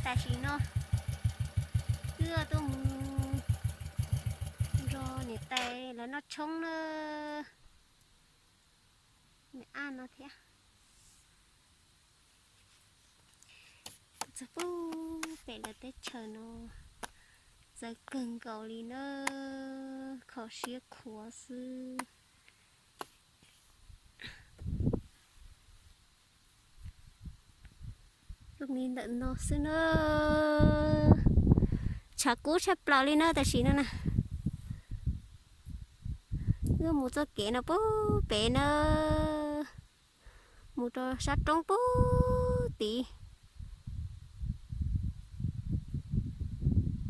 Tam sim no wb tuaj mus nrog niam tais lawv noj tshoob na, niam aj no thiab. Txog pem lawv teb chaws no, txawv kawg nkaus li na, kho siab khuav xwb. Zoo li ntawm no xwb na. Tshav kub tshaj plaws li na tam sim no na. Wb mus txoj kev no pub pem na, mus rau sab roob pub tid,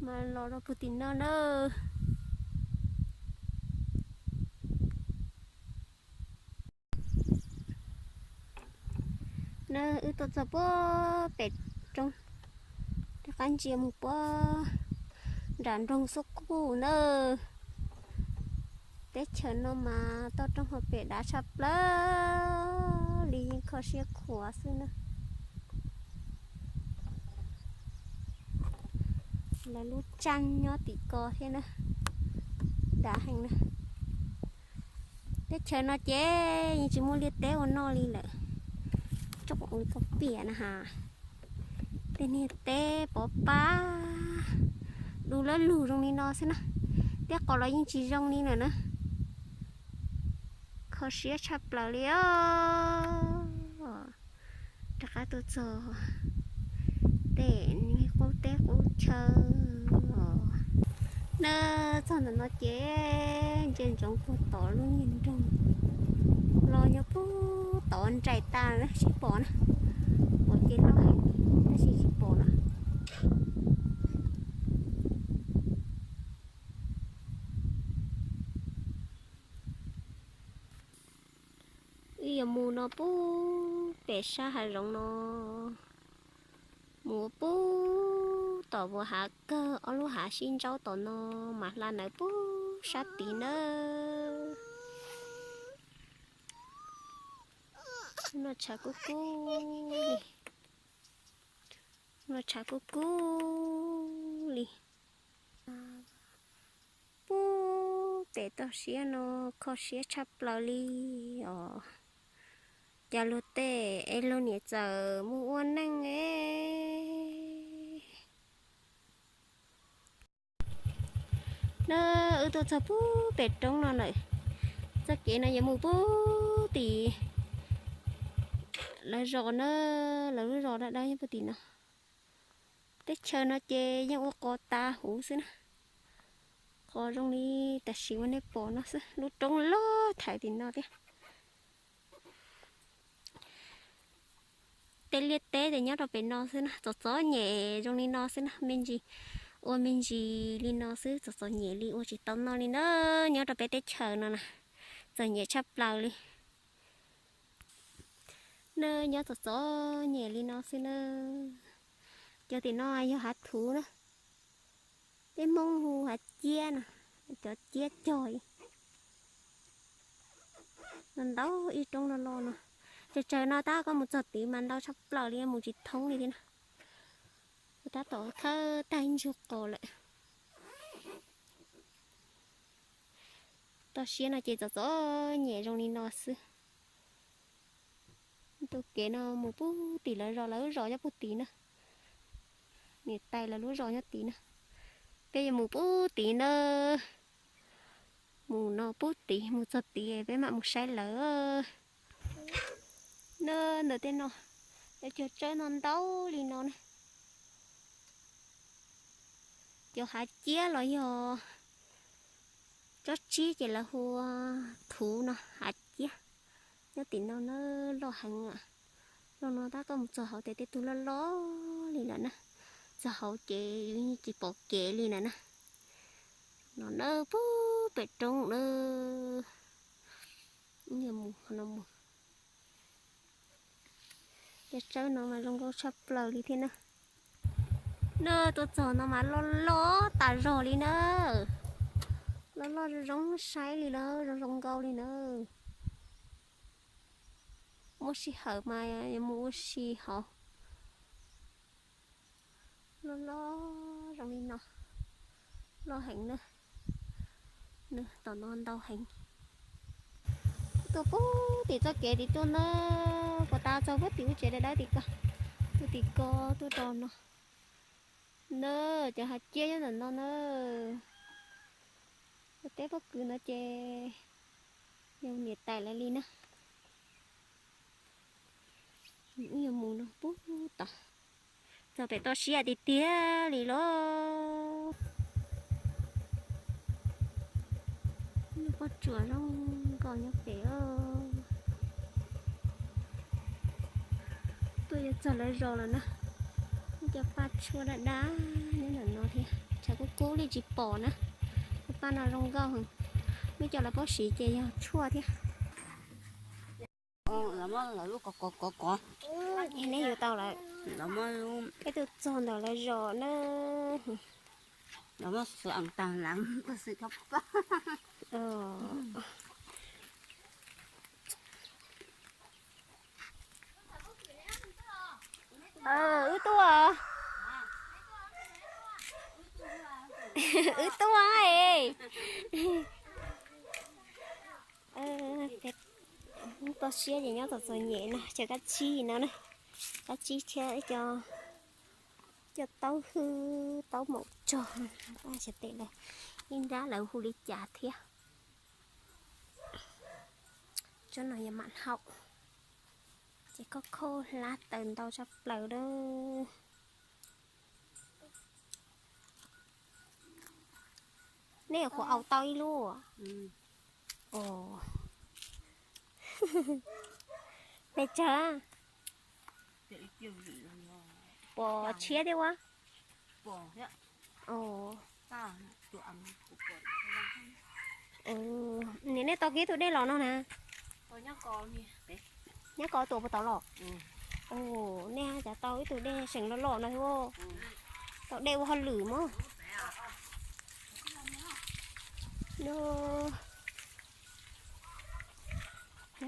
mas los rau puag tim no na. Na wb tuaj txog puag pem roob, rov qab ntsia mus puag nram nroog Xub Kuj na. Teb chaws no mas toj roob hauv pes dav tshaj plaws li, yeej kho siab khuav xwb na. Lawv lub tsaj nyob tim ko thiab na, dav heev na. Teb chaws no ces yeej tsis muaj liaj teb ua noj li lawm. Tsoom li koj piam na has, tej niag teb pov pab du lab lug zoo li no xwb na, tej qos los yeej tsis zoo li lawm na. Kho siab tshaj plaws li os. Rov qab tuaj txog tej qub teb qub chaw os. Na, txog ntawm no ces ntsia ntsoov puag tod lub niag nroog los nyob puag tod nraim tas sib pom na. Pom ces loj heev tab sis tsis pom na. Wb yuav mus no pub pem sab hav zoov no, mus ua pub tom vuas hav kawg, ob lub hav sib ntsaub tom no mas hla ntawd pub sab tid nawb. No tshav kub kub li, no tshav kub kub li. Pub pem toj siab no kho siab tshaj plaws li os. Cas luag tej es luag niam txawm mus ua neej es. Na, wb tuaj txog pub pem roob no lawm. Txoj kev no yuav mus pub tim lawv zos na, lawv lub zos dawb dawb nyob pub tim no. Teb chaws no ces yeej ua qos tas huv xwb na. Qos zoo li tam sim uas nej pom no xwb, lub roob loj thaiv tim no thiab. Tej liaj teb ces nyob rau pem no xwb na, txom txom nyem zoo li no xwb na, me ntsis ua me ntsis li no xwb, txom txom nyem li ua tsis tau noj li na. Nyob rau peb teb chaws no na, txom nyem tshaj plaws li. Na, nyob txom txom nyem li no xwb na. Cov tim no yog hav thuv na, peb Hmoob hu hav ciab na, cov ciab cog no ntau ib roob no los no. Tsawg tsawg no tab koj mus txog tid mas ntau tshaj plaws li, mus tsis thoob li thiab na. Tab tom khawb tag ib ntsug qos lawm. Toj siab no ces txom txom nyem zoo li no xwb. Tus kev no mus pub tim lawv zos, lawv zos nyob pub tid na. Niam tais lawv lub zos nyob tid na. Peb yuav mus pub tid na. Mus no pub tid, mus txog tid peb mam mus saib lawv. Na, ntawm tej no, cov tsawb no ntau li no na. Cov hav ciab los yog tsob tsib ces lawv hu ua thuv no, hav ciab. Nyob tim no na, loj heev. Loj no tab koj mus txog hauv ces tej tug loj loj li lawm na. Txog hauv ces yus tsis pom kev li lawm na. No na, pub pem roob na. Mus no mus. Cov tsawb no mas zoo nkauj tshaj plaws li thiab na. Na, tuaj txog no mas loj loj tas zog li na. Loj loj zoo zoo saib li na, zoo zoo nkauj li na. Muaj sij hawm mas yuav mus ua si hauv. Loj loj zoo li no, loj heev na. Nws tom no ntau heev. Tuaj puag tim txoj kev tim tuaj na, puag ta txog puag tim lub tsev dawb dawb tim ko, tuaj tim ko tuaj rau no. Na, cov hav ciab nyob ntawm no na. Teb pob kws no ces yog niam tais lawv li na. Wb yuav mus no puag tod, txog pem toj siab tiag tiag li lauj. Lub pob tsuas zoo nkauj nyob pem. Tuaj yuav txog lawv zos lawm na. Muaj cov paj tshuaj daj daj nyob ntawm no thiab, tshav kub kub li tsis pom na. Cov paj no zoo nkauj heev, muab coj los pab siv ces yog tshuaj thiab. Lawv muab lawv lub kov kov kov kov. Neb yuav tau lawm. Peb tuaj txog ntawm lawv zos na. Lawv muab xwm tag lawm, xwm koj pab. Wb tuaj, wb tuaj es. Toj siab ces nyob txom txom nyem no, cov kab tsib no na, kab tsib thiab ib co, cov taub hwb taub maum tsog, xyov tej lawv ib nrab lawv hu li cas thiab. Tsob no yog mam haum, ces khauj khauj hlab taws ntau tshaj plaws lawm. Nej yuav qhuav aus tau ib lub? Pes tsawg? Pos tshiab thiab ua. Niam, nej tau kiag tus dej los no na? Nyob ko tuam puag tod los? Nej cas tau ib tug dej seem loj loj no thiab. Tau dej ua hauj lwm mog. Nyob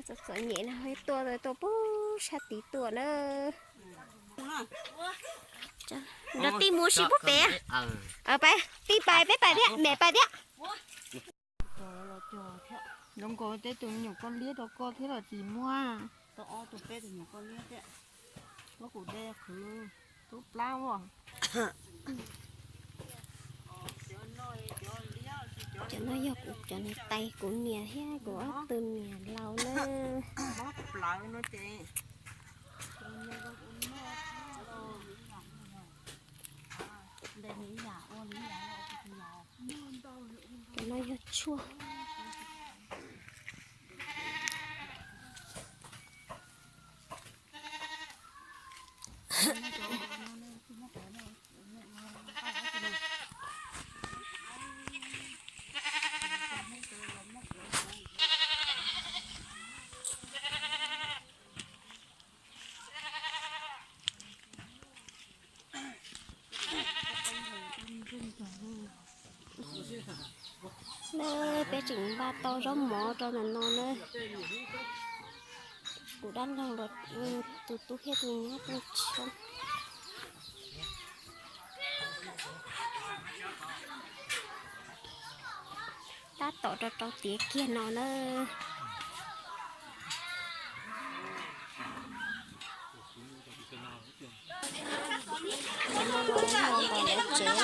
txom txom nyem no, tuaj tuaj puag sab tid tuaj na. Nrog tij mus ua si puag pem. Peb tij pais, peb pais thiab, mem pais thiab. Zoo nkaus tej tus me nyuam koj liab rau koj thiab los tsis muaj. Tau ob tug peb tus nyuam koj liab thiab. Muab kuv de qhwv tub plab ua. Cov no yog kuv cov niam tais, kuv niam thiab kuv ob tug niam laus na. Mob plawv no ces. Cov no yog tshuaj. Peb tseem npaj tau zaub mov rau ntawm no na. Kuv dab laug los tus tub thiab tus nyab tuaj tshoob. Tab tom rau rau tiav kiag no na. Tsev.